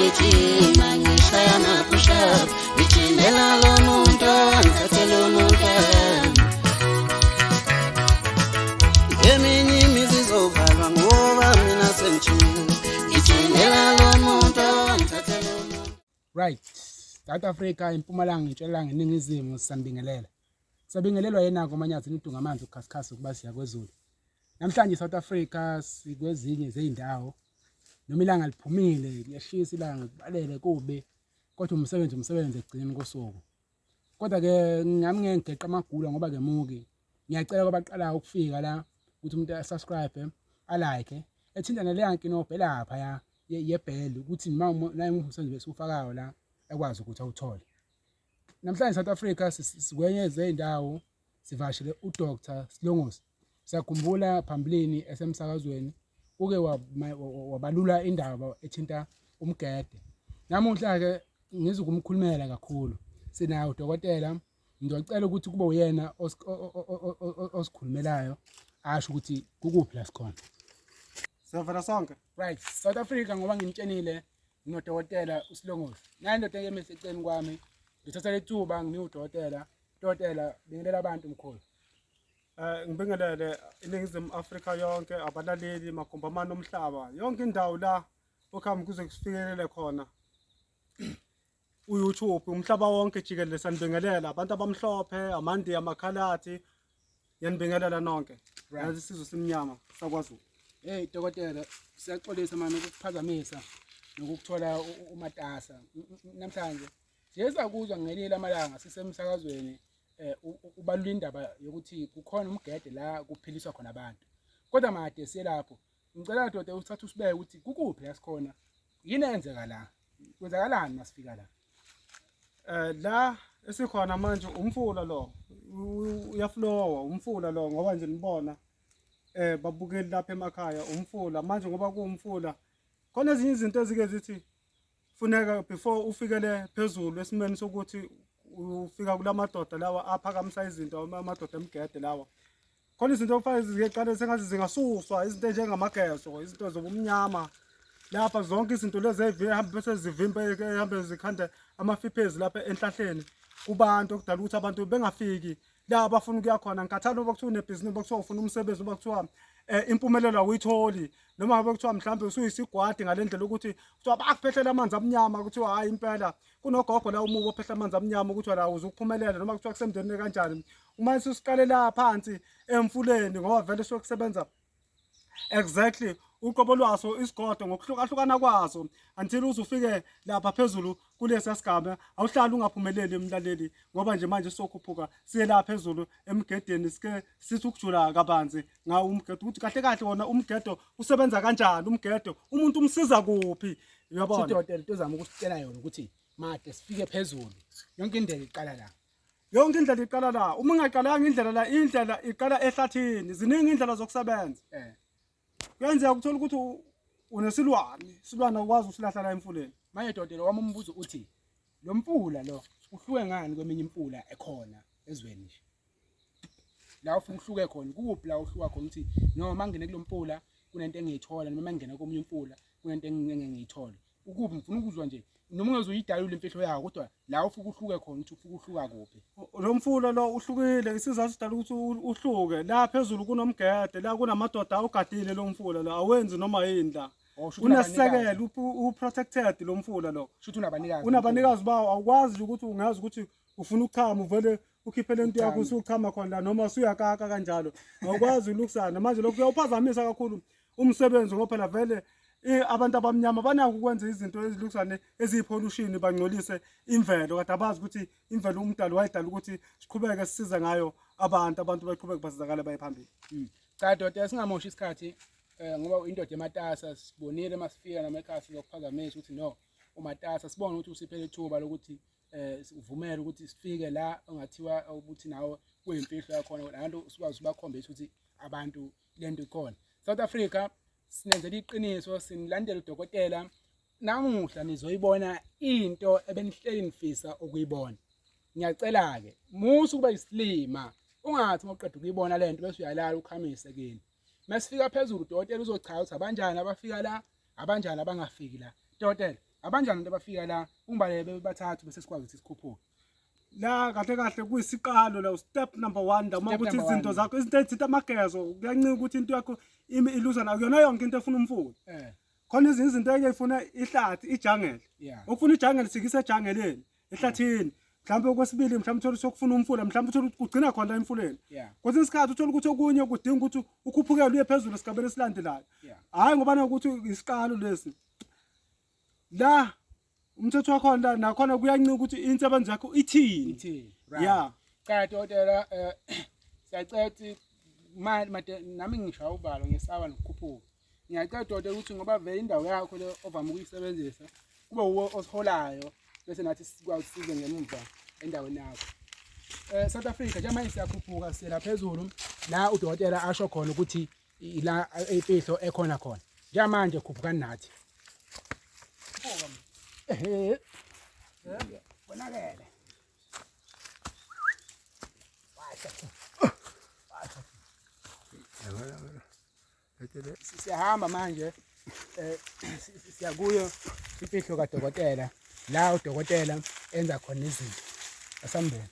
Sengijima ngishaya ama-push up, ngijimela lo muntu angithathele umuntu. Eminye imizi izovalwa ngoba mina sengijimile, ngijimela lo muntu angithathele umuntu. Right. South Africa, impumalanga, intshonalanga, iningizimu, sisambingelela. Sabingelelwa yena komanyathi nidunga amanzi ukukhasikhazi ukuba siya kwezulu. Namhlanje South Africa sikwezinye zezindawo noma ilanga liphumile liyashisa ilanga kubalele kubi kodwa umsebenzi umsebenzi ekugcineni kosuku. Kodwa ke ngami ngeke ngigeqe amagula ngoba ke muki. Ngiyacela kwabaqalayo ukufika la ukuthi umuntu asubscribe, alike, ethinta naleya nkinobho elapha ya yebheli ukuthi noma naye umsebenzi besiwufakayo la ekwazi ukuthi awuthole. Namhlanje South Africa sikwenye zezindawo sivashele uDr Silongozi. Siyakhumbula phambilini esemsakazweni uke wabalula indaba ethinta umgede. Namuhla ke ngizokumkhulumela kakhulu. Sinayo udokotela, ngizocela ukuthi kube uyena osikhulumelayo asho ukuthi kukuphi la sikhona. Siyavela sonke. Right, South Africa ngoba nginitshenile nginodokotela uSilongozi. Nayi indoda eyemise eceleni kwami. Ngithatha lethuba nginika udokotela. Dokotela, bingelela abantu mkhulu. Ngibingelele iNingizimu Afrika yonke, abalaleli magumbi amane omhlaba, yonke indawo la okuhamba kuze kufikelele khona uYouTube, umhlaba wonke jikelele sanibingelela, abantu abamhlophe, amaNdiya, amaKhaladi, ngiyanibingelela nonke. Right. Nazi isizwe simnyama sakwaZulu. Hey dokotela, siyaxolisa manje ukukuphazamisa nokukuthola umatasa. Namhlanje siye sakuzwa ngelinye lamalanga sisemsakazweni ubalula indaba yokuthi kukhona umgede la kuphiliswa khona abantu. Kodwa made siye lapho. Ngicela doda uthathe usibeke ukuthi kukuphi la sikhona. Yini eyenzeka la? Kwenzakalani masifika la? La esikhona manje umfula lo uyaflowa umfula lo ngoba nje nibona babukeli lapha emakhaya umfula manje ngoba kuwumfula khona ezinye izinto ezike zithi funeka before ufikele phezulu esimeni sokuthi ufika kulamadoda lawa aphakamisa izinto, amadoda emgede lawa, khona izinto okufanele ziqale sengathi zingasuswa, izinto enjengamageso, izinto zobumnyama lapha, zonke izinto lezi ezihambe bese zivimbe ehambe zikhande amafiphezi lapha enhlahleni kubantu, okudala ukuthi abantu bengafiki la abafuna ukuya khona. Ngikhathala noma kuthiwa unebhizinisi, noma kuthiwa ufuna umsebenzi, noma kuthiwa impumelelo awuyitholi, noma ngabe kuthiwa mhlawumbe usuyisigwadi ngale ndlela ukuthi kuthiwa bakuphehlela amanzi amnyama, kuthiwa hhayi impela kunogogo la umubi ophehla amanzi amnyama ukuthi la uzukuphumelela, noma kuthiwa kusemndenini kanjani. Uma susiqalela phansi emfuleni ngoba vele suke kusebenza exactly uqobo lwaso isigodo ngokuhlukahlukana kwaso until uze ufike lapha phezulu kulesi sigaba, awuhlali ungaphumeleli emlaleli ngoba nje manje sokhuphuka siye la phezulu emgedeni, sike sithi ukujula kabanzi ngawo umgedo ukuthi kahle kahle wona umgedo usebenza kanjani, umgedo umuntu umsiza kuphi, uyabona. Dokotela, into ozama ukusitshela yona ukuthi made sifike phezulu yonke indlela iqala la. Yonke indlela iqala la. Uma ungaqalanga indlela la, indlela iqala ehlathini. Ziningi indlela zokusebenza. Kuyenzeka ukuthola ukuthi unesilwane, isilwane awukwazi usilahla la emfuleni. Manje dokotela wami umbuzo uthi lo mfula lo uhluke ngani kweminye imfula ekhona ezweni nje? La ufuna uhluke khona kuphi la uhluka khona ukuthi noma ngene kulo mfula kunento engiyithola, noma ngene komunye umfula kunento engeke ngiyithole? Ukuphi? Ngifuna ukuzwa nje noma ungeze uyidalule imfihlo yawo, kodwa la ufike uhluke khona ukuthi ufike uhluka kuphi. Lo mfula lo uhlukile, isizathu sidala ukuthi uhluke la phezulu kunomgede, la kunamadoda awugadile lo mfula lo, awenzi noma yini la. Oh, shuthi Unesisekelo, unabanikazi. U-protected lo mfula lo. Shuthi unabanikazi. Unabanikazi bawo, awukwazi nje ukuthi ungazi ukuthi ufuna ukuchama uvele ukhiphe lento yakho Uchame. usuchama khona la noma usuyakaka kanjalo, awukwazi ulukisana. Manje lokhu kuyawuphazamisa kakhulu umsebenzi ngoba phela vele abantu abamnyama banako ukwenza izinto ezilukisane eziyipolution, bangcolise imvelo, kade abazi ukuthi imvelo umdali wayedala ukuthi siqhubeke sisize ngayo abantu, abantu baqhubeke basizakale baye phambili. Cha doda, singamoshi isikhathi ngoba indoda ematasa sibonile masifika namakhaya sizokuphazamisa ukuthi no umatasa, sibone ukuthi usiphele ithuba lokuthi uvumele ukuthi sifike la ongathiwa ukuthi nawe kuyimfihlo yakhona, nabantu sikwazi ubakhombisa ukuthi abantu lento ikhona. South Africa sinenzela iqiniso, sinilandela udokotela. Namuhla nizoyibona into ebenihleli nifisa ukuyibona. Ngiyacela-ke musa ukuba isilima, ungathi uma uqeda ukuyibona lento bese uyalala ukhamise kini. Masifika phezulu udokotela uzochaza ukuthi abanjani abafika la, abanjani abangafiki la. Dokotela, Abanjani abantu abafika la ungibalele bebathathu bese sikwazi ukuthi sikhuphuke. La kahle kahle kuyisiqalo la, step number 1 la, uma Step ukuthi number izinto one. zakho, izinto ezithinta amagezo, kuyancika ukuthi into yakho imi iluzana akuyona yonke into efuna umfula. Khona ezinye izinto eke ifuna ihlathi, ijangele. Ukufuna ijangele sikise ejangeleni, ehlathini. Mhlawumbe okwesibili, mhlawumbe uthole sokufuna umfula, mhlawumbe uthole ukuthi kugcina khona la emfuleni. Kwesinye isikhathi uthole ukuthi okunye kudinga ukuthi ukhuphukele uye phezulu esigabeni esilandelayo. Hhayi ngoba nokuthi isiqalo lesi. La umthetho wakhona la nakhona kuyancika ukuthi insebenzo yakho ithini. Ithini. Right. Yeah. Cha dokotela, siyacela ukuthi made nami ngishaya uvalo, ngisaba nokukhuphuka. Ngiyacela dokotela ukuthi ngoba vele indawo yakho le ovame ukuyisebenzisa kube wuwe osiholayo bese nathi sikwazi size ngemuva endaweni yakho. South Africa, njengamanje siyakhuphuka siyela phezulu la udokotela asho khona ukuthi ila imfihlo ekhona khona. Njengamanje khuphukani nathi. Ehhe. Bonakele. Siyahamba manje, siyakuyo imfihlo kadokotela la udokotela enza khona izinto. Asambeni.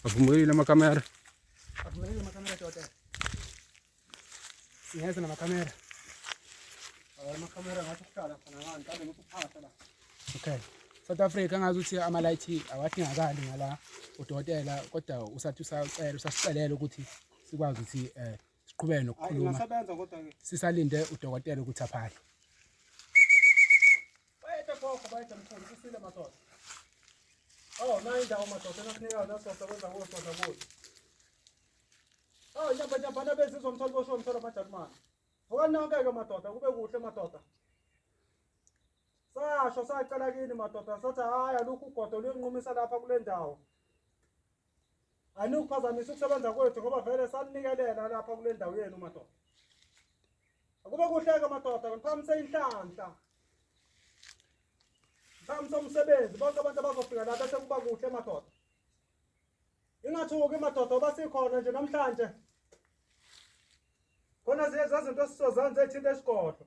Avumelekile amakhamera. Avumelekile amakhamera dokotela. Singeza namakhamera. Amakhamera ngathi ukuhlala khona ngani, mhlawumbe ngithi ukuphahla la. Okay. South Africa ngazi ukuthi amalayithi awadingakali ngala udokotela, kodwa usathi usacela, usasicelela ukuthi sikwazi ukuthi siqhubeke Hayi, nokukhuluma. ingasebenza kodwa ke. Sisalinde udokotela ukuthi aphahle. Bayethe gogo, bayethe mkhulu, kusile madoda. Oh, nayi indawo madoda, nasinika yona sizosebenza kuyo, sizoza kuyo. Oh, nyamba nyamba nabezizwe umtholo bosho umtholo amajalimane. Vukani nonke-ke madoda, kube kuhle madoda. Sasho sacela kini madoda, sathi hhayi alukho ugodo luyonqumisa lapha kule ndawo. Anikuphazamisa ukusebenza kwethu ngoba vele sanikelela lapha kule ndawo yenu madoda. Akube kuhle-ke madoda, ngiphakamise inhlanhla. Ngiphakamise umsebenzi, bonke abantu abazofika la bese kuba kuhle madoda. Ingathuki madoda ngoba sikhona nje namhlanje. Khona zezinto esizozenza ezithinta esigodlo.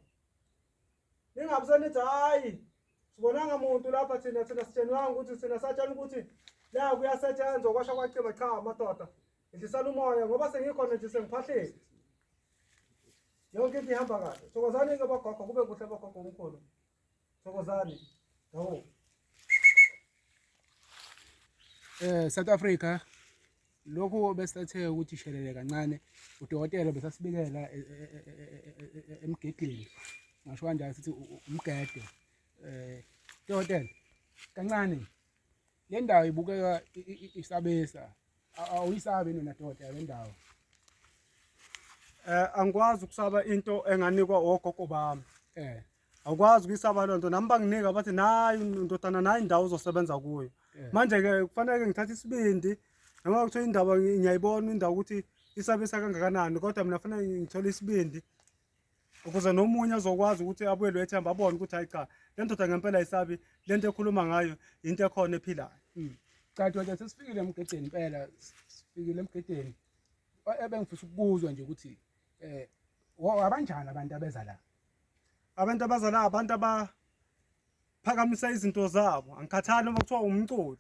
Ningabe senithi hhayi sibonanga muntu lapha thina, thina sitshenwanga ukuthi thina satshela ukuthi la kuyasetshenzwa kwasha kwacima. Cha madoda, idlisana umoya ngoba sengikhona nje sengiphahlile. Yonke into ihamba kahle. Thokozani-ke bogogo, kube kuhle bogogo omkhulu. Thokozani. Hawu. South Africa, lokhu besithathe ukuthi shelele kancane, udokotela besasibikela emgedeni, ngasho kanjalo sithi umgede. Dokotela, kancane le ndawo ibukeka isabisa. Awuyisabi nina dokotela le ndawo? Angikwazi ukusaba into enganikwa ogogo bami. Awukwazi ukuyisaba loo nto, nami banginika bathi nayi ndodana, nayi indawo ozosebenza kuyo. Manje-ke kufanele ngithathe isibindi, noma kuthiwa indaba ngiyayibona indawo ukuthi isabisa kangakanani, kodwa mina kufanele ngithole isibindi ukuze nomunye azokwazi ukuthi abuyelwe ethemba, abone ukuthi hayi cha, le ndoda ngempela ayisabi, le nto ekhuluma ngayo into ekhona ephilayo. Cha doda, sesifikile emgedeni impela, sifikile emgedeni. Ebengifisa ukubuzwa nje ukuthi abanjani abantu abeza la? Abantu abaza la abantu abaphakamisa izinto zabo, angikhathali noma kuthiwa umculi.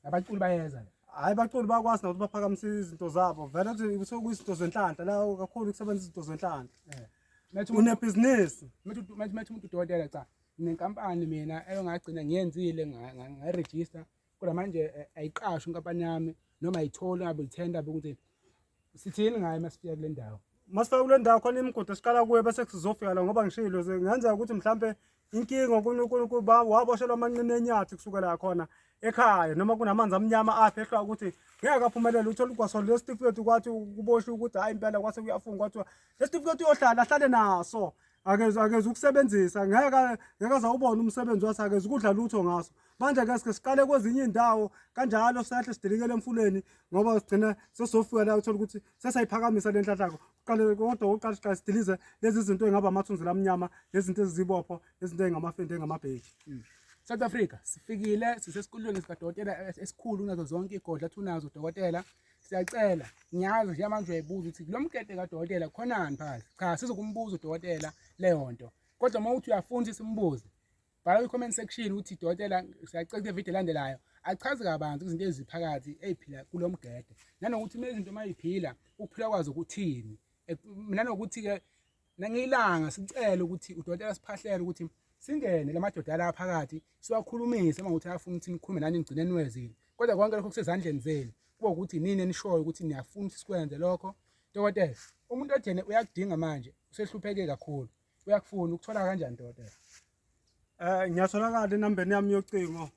Abaculi bayeza la. Hhayi, abaculi bayakwazi nokuthi baphakamise izinto zabo, vele kuthi kuyizinto zenhlanhla la kakhulu, kusebenza izinto zenhlanhla. Unebhizinisi. Methi umuntu udokotela, cha, nginenkampani mina engagcina ngiyenzile, ngayirejista, kodwa manje ayiqashwa inkampani yami noma ayitholi ngabe ithenda ukuthi sithini ngayo masifika kule ndawo. Masifika kule ndawo khona imigudu esiqala kuyo bese sizofika la, ngoba ngishilo kungenzeka ukuthi mhlampe inkinga waboshelwa amanqina enyathi kusukela khona ekhaya, noma kunamanzi amnyama aphehlwa ukuthi ngeke aphumelele. Uthole ugwaso lesitifiketi kwathi kuboshwe ukuthi hhayi impela kwase kuyafunga kwathiwa lesitifiketi uyohlala ahlale naso, akeze ukusebenzisa, ngeke aze awubone umsebenzi waso, akeze ukudla lutho ngaso. Manje ke sike siqale kwezinye iy'ndawo kanjalo, sehle sidilikele emfuleni ngoba sigcine sesizofika la uthola ukuthi sesayiphakamisa le nhlahlako. Kuqale kodwa uqale siqale sidilize lezi zinto ey'ngaba amathunzi lamnyama, lezi zinto ezizibopho, lezi zinto ey'ngamafende, ey'ngamabheki. South Africa sifikile, sisesikolweni sikadokotela esikhulu kunazo zonke igodla athi unazo udokotela. Siyacela, ngiyazi nje manje uyayibuza ukuthi lo mgede kadokotela khonani phakathi. Cha, sizokumbuza udokotela leyo nto. Kodwa uma uthi uyafunda simbuze, bhala kwi-comment section ukuthi dokotela siyacela kule video elandelayo achaze kabanzi izinto eziphakathi ey'phila kulo mgede, nanokuthi uma izinto uma y'phila ukuphila kwazo kuthini, nanokuthi-ke nangilanga sicele ukuthi udokotela siphahlele ukuthi singene la madoda la phakathi siwakhulumise uma ukuthi ayafuna ukuthi nikhulume nani nigcine niwezile. Kodwa konke lokho kusezandleni zenu, kuba ukuthi nini enishoyo ukuthi niyafuna ukuthi sikwenze lokho. Dokotela, umuntu ojene uyakudinga manje, usehlupheke kakhulu, uyakufuna, ukuthola kanjani dokotela? Ngiyatholakala enambeni yami yocingo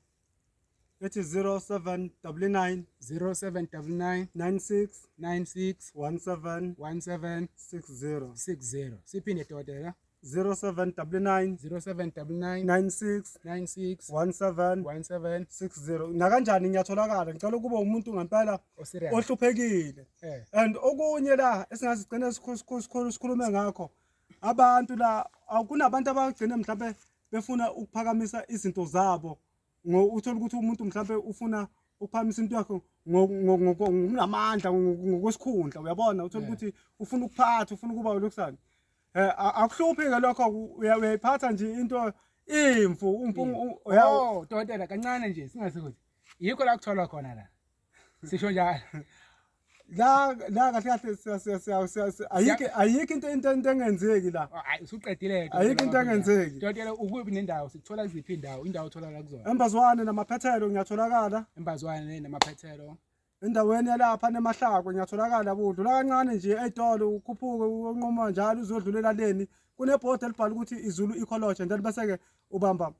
ethi 0799 0799 96 96 17 17 60. 60. Siphinde dokotela. 0799 0799 96 96 17 17 60. Nakanjani ngiyatholakala, ngicela ukuba umuntu ngempela oserious ohluphekile. And okunye la esingasigcina sikhulume ngakho, abantu la kunabantu abagcine mhlawumbe befuna ukuphakamisa izinto zabo, uthola ukuthi umuntu mhlawumbe ufuna ukuphakamisa into yakhe ngokunamandla, ngokwesikhundla, uyabona, uthola ukuthi ufuna ukuphatha, ufuna ukuba ulokusana. Akuhluphi-ke lokho, uyayiphatha nje into imvu. Oh dokotela, kancane nje singase ukuthi yikho la kutholwa khona la, sisho njalo. La la kahle kahle ayikho into engenzeki la. Hayi, usuqedile. Ayikho into engenzeki. Dokotela, ukuphi nendawo, sikuthola kuziphi indawo, indawo otholakala kuzona? Embazwane namaphethelo ngiyatholakala. Embazwane namaphethelo. Endaweni yalapha nemahlakwe ngiyatholakala, udlula kancane nje ey'tolo ukhuphuke unquma njalo uzodlula elaleni, kunebhodi elibhala ukuthi iZulu Eco-Lodge, and then bese-ke ubamba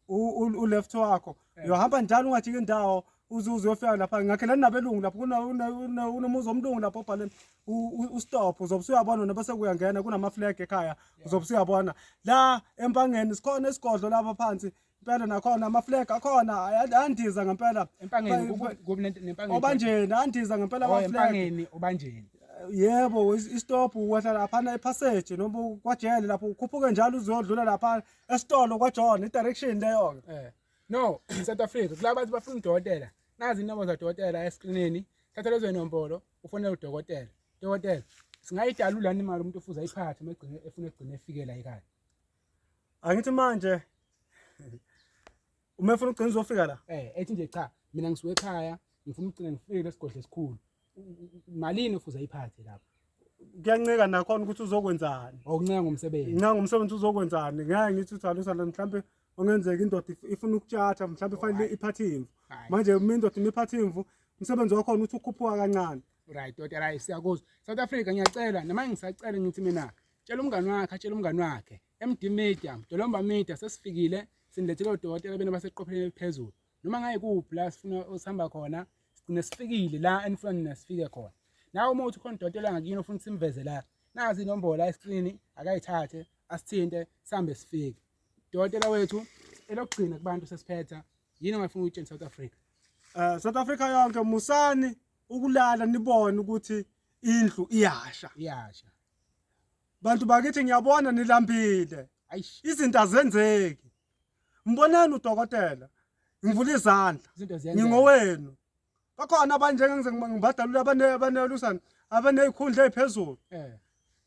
u-left wakho, uyohamba njalo ungajiki indawo uze uzofika lapha. Ngakhelani nabelungu lapho, kunomuzi omlungu lapho obhale u-stop, uzobe usuyabona wena, bese kuyangena kunama-flag ekhaya, uzobe usuyabona la Empangeni sikhona isigodlo lapha phansi impela, nakhona ama-flag akhona ayandiza ngempela. Empangeni kuphi nempangeni? Obanjeni, andiza ngempela Oh, ama-flag. Empangeni obanjeni. Yebo, istop wehla laphana epassage noma kwajele lapho, ukhuphuke njalo uzodlula lapha esitolo kwaJohn, i-direction leyo-ke. No, South Africa, kulabo bathi bafuna udokotela, nazi inombolo zadokotela eskrinini, thatha lezo nombolo ufonele udokotela. Dokotela, singayidalula imali umuntu ofuze ayiphathe uma egcine efuna egcine efike la ekhaya? Angithi manje uma efuna ugcina uzofika la, Ethi nje cha, mina ngisuke ekhaya ngifuna ukugcina ngifike lesigodlo esikhulu, malini ofuze ayiphathe lapho? Kuyancika nakhona ukuthi uzokwenzani. Okuncika ngomsebenzi. Ncika ngomsebenzi uzokwenzani. Ngeke ngithi uthalo mhlambe ongenzeka indoda ifuna ukutshatha, mhlambe ifanele iphathe imvu. Manje uma indoda imiphathe imvu, umsebenzi wakhona uthi ukhuphuka kancane. Right dokotela, hayi siyakuzwa. South Africa, ngiyacela noma ngisacela, ngithi mina tshela umngani wakhe, atshela umngani wakhe, MD Media, Dolomba Media, sesifikile, sinilethele odokotela bena baseqopheleni eliphezulu. Noma ngaye kuphi la sifuna osihamba khona, sigcine sifikile la enifuna nina sifike khona. Nawe uma uthi khona udokotela ngakini ofuna simveze la, nazi inombolo la eskrini, akayithathe asithinte sihambe sifike. Dokotela wethu, elokugcina kubantu sesiphetha, yini ongafuna ukuyitshela South Africa? South Africa yonke, musani ukulala nibone ukuthi indlu iyasha. Iyasha. Bantu bakithi, ngiyabona nilambile. Ayish. Izinto azenzeki. Mboneni udokotela. Ngivula izandla. Izinto ziyenzeka. Ngingowenu. Bakhona abanye njengengize ngibadalula abanelusana abanezikhundla eziphezulu.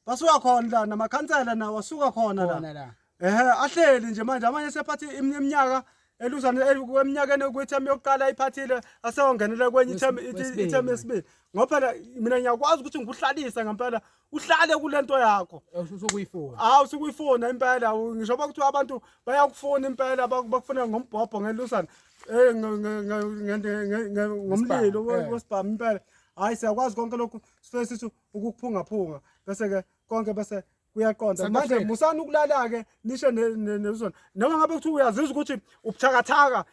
Basuka khona la, namakhansela nawo asuka khona la. Khona la. Ehhe, ahleli nje manje, amanye sephathi iminyaka elusana eminyakeni kwithemu yokuqala iphathile, asewongenele kwenye ithemu, Wesibili ithemu manje. yesibili. Ngoba phela mina ngiyakwazi ukuthi ngikuhlalise ngempela, uhlale kulento yakho. Usukuyifuna. Hawu, sukuyifuna impela, ngisho bakuthiwa abantu bayakufuna impela, bakufuna ngombhobho, ngelusana, ngomlilo wesibhamu impela. Hayi, siyakwazi konke lokhu, sifike sithi ukuphungaphunga, bese-ke konke bese kuyaqonda. South Manje Africa. musani ukulala-ke nisho nezona, noma ngabe kuthiwa uyazizwa ukuthi ubuthakathaka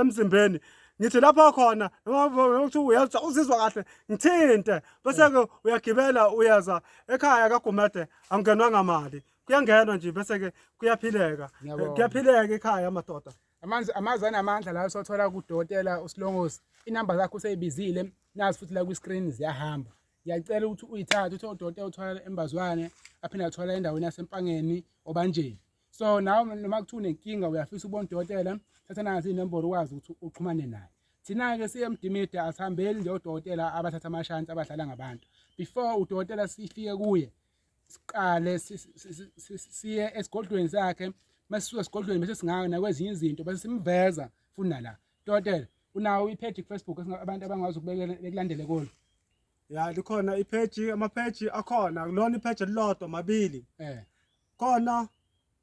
emzimbeni, ngithi lapho khona, noma kuthiwa uyazizwa uzizwa kahle, ngithinte, bese-ke uyagibela uyeza ekhaya kaGumede. Angenwanga mali, kuyangenwa nje, bese-ke kuyaphileka. Ngiyabonga. Kuyaphileka ekhaya, madoda. Amanzi, amazwi anamandla la sothola kudokotela uSilongozi. Inamba zakho useyibizile, nazi futhi la kwi-screen ziyahamba. Ngiyacela ukuthi uyithathe, uthi udokotela uthola Embazwane, aphinde athola endaweni yaseMpangeni obanjeni. So nawe noma kuthiwa unenkinga uyafisa ubona udokotela, thatha nazi iy'nombolo ukwazi ukuthi uxhumane naye. Thina-ke siye-MD Media asihambeli nje odokotela abathatha amashansi abadlala ngabantu. Before udokotela sifike kuye siqale siye esigodlweni sakhe, masisuka esigodlweni bese singaya nakwezinye izinto bese simveza futhi nala. Dokotela, unawo ipheji ku-Facebook abantu abangakwazi ukubekela bekulandele kulo? Ya, likhona ipheji, amapheji akhona, kulona ipheji elilodwa mabili. Khona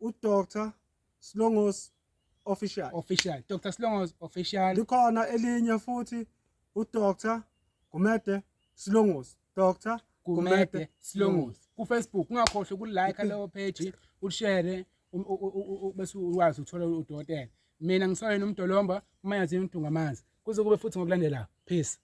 uDr Slongos Official. Official. Dr Slongos Official. Likhona elinye futhi uDr Gumede Slongos. Dr Gumede Slongos. Ku Facebook ungakhohlwa ukulike leyo page, ulishare bese ukwazi ukuthola udokotela. Mina ngisoyena uMdolomba, uManyazini uDunga Amanzi. Kuze kube futhi ngokulandelayo. Peace.